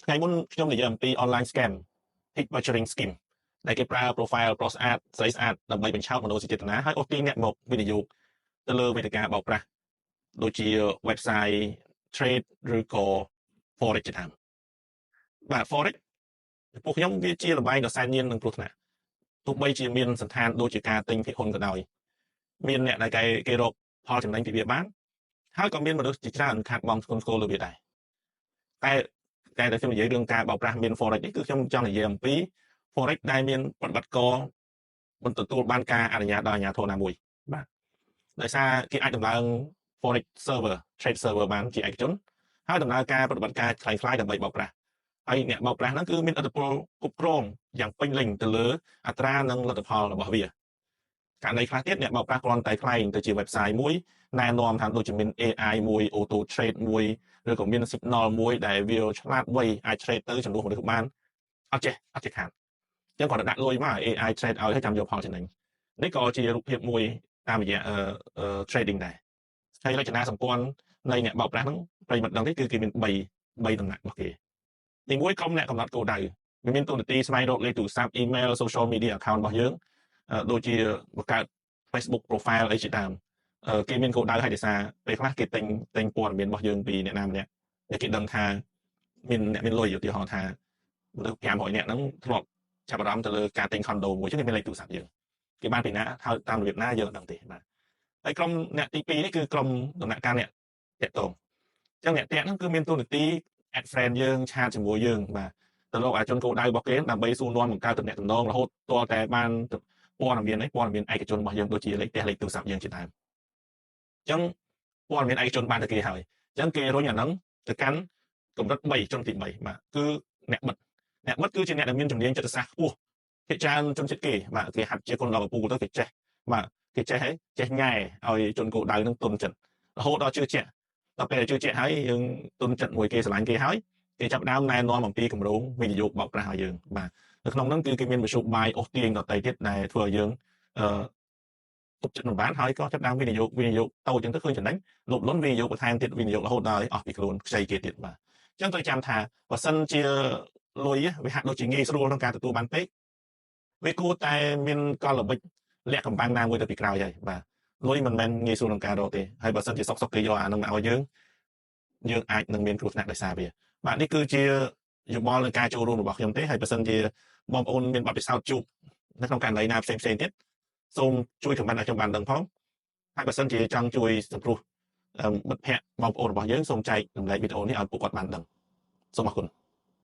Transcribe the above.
ថ្ងៃមុនខ្ញុំនិយាយអំពី online scam pig butchering scheme ដែលគេប្រើ profile ប្រុសស្អាតស្រីស្អាតដើម្បីបញ្ឆោតមនោសញ្ចេតនាហើយអូសទាញអ្នកមកវិនិយោគទៅលើវេទិកាបោកប្រាស់ដូចជា website trade ឬក៏ forex ជាដើមបាទ forex ចំពោះខ្ញុំវាជាល្បែងដ៏សែនញៀននិងគ្រោះថ្នាក់ទោះបីជាមានសន្តានដូចជាការទិញភាគហ៊ុនក៏ដោយមានអ្នកដែលគេរកផលចំណេញពីវាបានហើយក៏មានមនុស្សជាច្រើនខាតបង់ធ្ងន់ធ្ងរលើវាដែរតែតែតែខ្ញុំនិយាយរឿងការបោកប្រាស់មាន forex នេះគឺខ្ញុំចង់និយាយអំពី forex ដែលមានប្រតិបត្តិការមិនទទួលបានការអនុញ្ញាតដោយអាជ្ញាធរណាមួយបាទដោយសារគេអាចដំឡើង forex server trade server បានជាឯកជនហើយដំណើរការប្រតិបត្តិការក្លាយៗដើម្បីបោកប្រាស់ហើយអ្នកបោកប្រាស់ហ្នឹងគឺមានឥទ្ធិពលគ្រប់គ្រងយ៉ាងពេញលេញទៅលើអត្រានិងលទ្ធផលរបស់វាករណីខ្លះទៀតអ្នកបោកប្រាស់គ្រាន់តែក្លែងទៅជា website មួយណែនាំថាដូចជាមាន AI មួយ auto trade មួយឬក៏មាន signal មួយដែលវាឆ្លាតវៃអាច trade ទៅចំនួនមនុស្សបានអត់ចេះអត់ចេះខាតអញ្ចឹងគាត់ទៅដាក់លុយមក AI trade ឲ្យហើយចាំយកផលចំណេញនេះក៏ជារូបភាពមួយតាមរយៈ trading ដែរហើយរចនាសម្ព័ន្ធនៃអ្នកបោកប្រាស់ហ្នឹងប្រិយមិត្តដឹងទេគឺគេមាន3ដំណាក់របស់គេទី1ក្រុមអ្នកកំណត់គោលដៅវាមានតួនាទីស្វែងរកលេខទូរស័ព្ទ email social media account របស់យើងដូចជាបង្កើត Facebook profile អីជាដើមគេមានគោលដៅឲ្យដោយសារពេលខ្លះគេទិញទិញព័ត៌មានរបស់យើងពីអ្នកណាម្នាក់ដែលគេដឹងថាមានអ្នកមានលុយឧទាហរណ៍ថាមនុស្ស500នាក់ហ្នឹងធ្លាប់ចាប់អារម្មណ៍ទៅលើការទិញ condo មួយចឹងគេមានលេខទូរស័ព្ទយើងគេបានពីណាហើយតាមរបៀបណាយើងអត់ដឹងទេបាទហើយក្រុមអ្នកទី2នេះគឺក្រុមដំណាក់កាលអ្នកតាក់ទងអញ្ចឹងអ្នកតាក់ហ្នឹងគឺមានតួនាទី add friend យើង chat ជាមួយយើងបាទទៅរកអាជនគោលដៅរបស់គេដើម្បីសួរនាំបង្កើតទំនាក់ទំនងរហូតទាល់តែបានព័ត៌មាននេះព័ត៌មានឯកជនរបស់យើងដូចជាលេខផ្ទះលេខទូរស័ព្ទយើងជាដើមអញ្ចឹងព័ត៌មានឯកជនបានទៅគេហើយអញ្ចឹងគេរុញអាហ្នឹងទៅកាន់កម្រិត3ជនទី3បាទគឺអ្នកបិទអ្នកបិទគឺជាអ្នកដែលមានជំនាញចិត្តសាស្ត្រខ្ពស់ភាគច្រើនជនជាតិគេបាទគេហាត់ជាគុណដល់កពូទៅគេចេះបាទគេចេះហើយចេះញ៉ែឲ្យជនគោលដៅនឹងទុនចិត្តរហូតដល់ជឿជាក់ដល់ពេលជឿជាក់ហើយយើងទុនចិត្តមួយគេស្រឡាញ់គេហើយគេចាប់ដើមណែនាំអំពីគម្រោងវិនិយោគបោកប្រាស់ឲ្យយើងបាទនៅក្នុងហ្នឹងគឺគេមានមធ្យោបាយអូសទាញដទៃទៀតដែលធ្វើឲ្យយើងអឺទុកចិត្តមិនបានហើយក៏ចាប់ដើមវិនិយោគវិនិយោគតូចចឹងទៅឃើញចំណេញលោភលន់វិនិយោគបន្ថែមទៀតវិនិយោគរហូតដល់អស់ពីខ្លួនខ្ចីគេទៀតបាទអញ្ចឹងត្រូវចាំថាបើសិនជាលុយវាហាក់ដូចជាងាយស្រួលក្នុងការទទួលបានពេកវាគួរតែមានកលល្បិចលាក់កំបាំងណាមួយទៅពីក្រោយហើយបាទលុយមិនមែនងាយស្រួលក្នុងការរកទេហើយបើសិនជាសុកសុកគេយកអានឹងមកឲ្យយើងយើងអាចនឹងមានគ្រោះថ្នាក់ដោយសារវាបាទនេះគឺជាយោបល់នៃការចូលរួមរបស់ខ្ញុំទេហើយបើសិនជាបងប្អូនមានបទពិសោធន៍ជួបនៅក្នុងករណីណាផ្សេងផ្សេងទៀតសូមជួយ comment ឲ្យខ្ញុំបានដឹងផងហើយបើសិនជាចង់ជួយសង្គ្រោះមិត្តភ័ក្តិបងប្អូនរបស់យើងសូមចែករំលែកវីដេអូនេះឲ្យពួកគាត់បានដឹងសូមអរគុណ។